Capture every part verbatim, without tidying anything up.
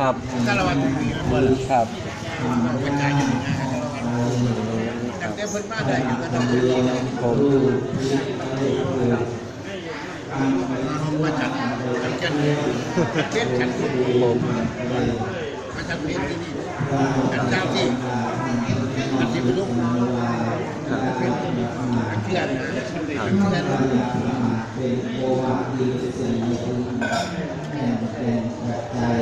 ครับ สารวัตรอยู่นี่เพิ่น ครับ กระจายอยู่นี่นะ สารวัตร ตั้งแต่เพิ่นมาได้อยู่ก็ต้อง ผม มาจากจังเกินเทศกัน ผม มาจากเทศที่นี่ กันเจ้าที่ อันที่เป็นลูก ครับ เป็นเพื่อนนะ ครับ เป็นเพื่อน เป็นโอวาทที่เป็นสิ่งที่แบ่งปัจจัย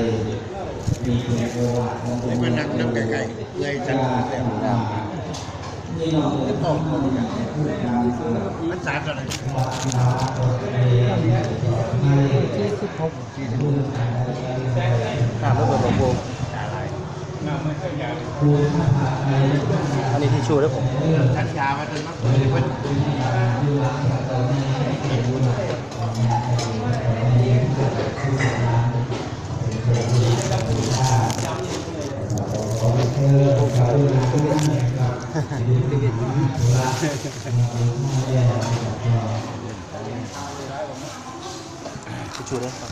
มีเป็นโอวาทของ ให้มานั่งนำใกล้ๆ เพื่อให้ฉัน ครับ นี่เราเป็นต้องพูดกัน มันสารอะไร ครับ แล้วก็บอกว่า อันนี้ทิชชู่ด้วยผม ฉันยามาจนมันเปิดเลยเพิ่น ทิชชู่ด้วยครับ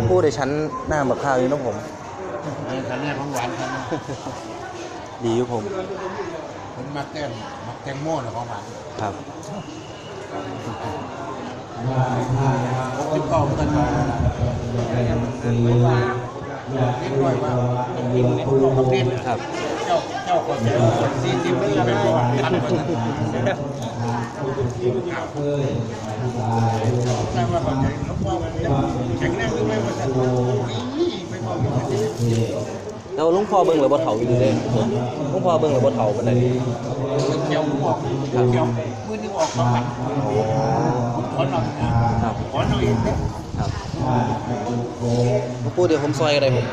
ผู้ได้ฉันน้ำบักข้าวอยู่เนาะผม เออ ฉันเนี่ยของหวานครับ ดีอยู่ผม ผมมักแตง มักแตงโมนะของหวาน ครับ หกสิบเก้าเหมือนกัน เรียบร้อยว่า กินนี่ก็ประเภท ครับ เจ้า เจ้าก็จะสี่สิบปีแล้วก็ตันหมดนะ แต่ว่าเขาใจหลวงพ่อมันยังแข็งแรงหรือไม่ว่าจะ โอ้ย ไม่ต้องมี แล้วหลวงพ่อเบิ่งแล้วบ่เฒ่าอยู่เด้ หลวงพ่อเบิ่งแล้วบ่เฒ่าปานใด เกี่ยวออก เกี่ยว มื้อนึงออกสองวัน ขอหน่อย ครับ ขอหน่อยเด้อ ครับ หลวงปู่เดี๋ยวผมซอยก็ได้ผม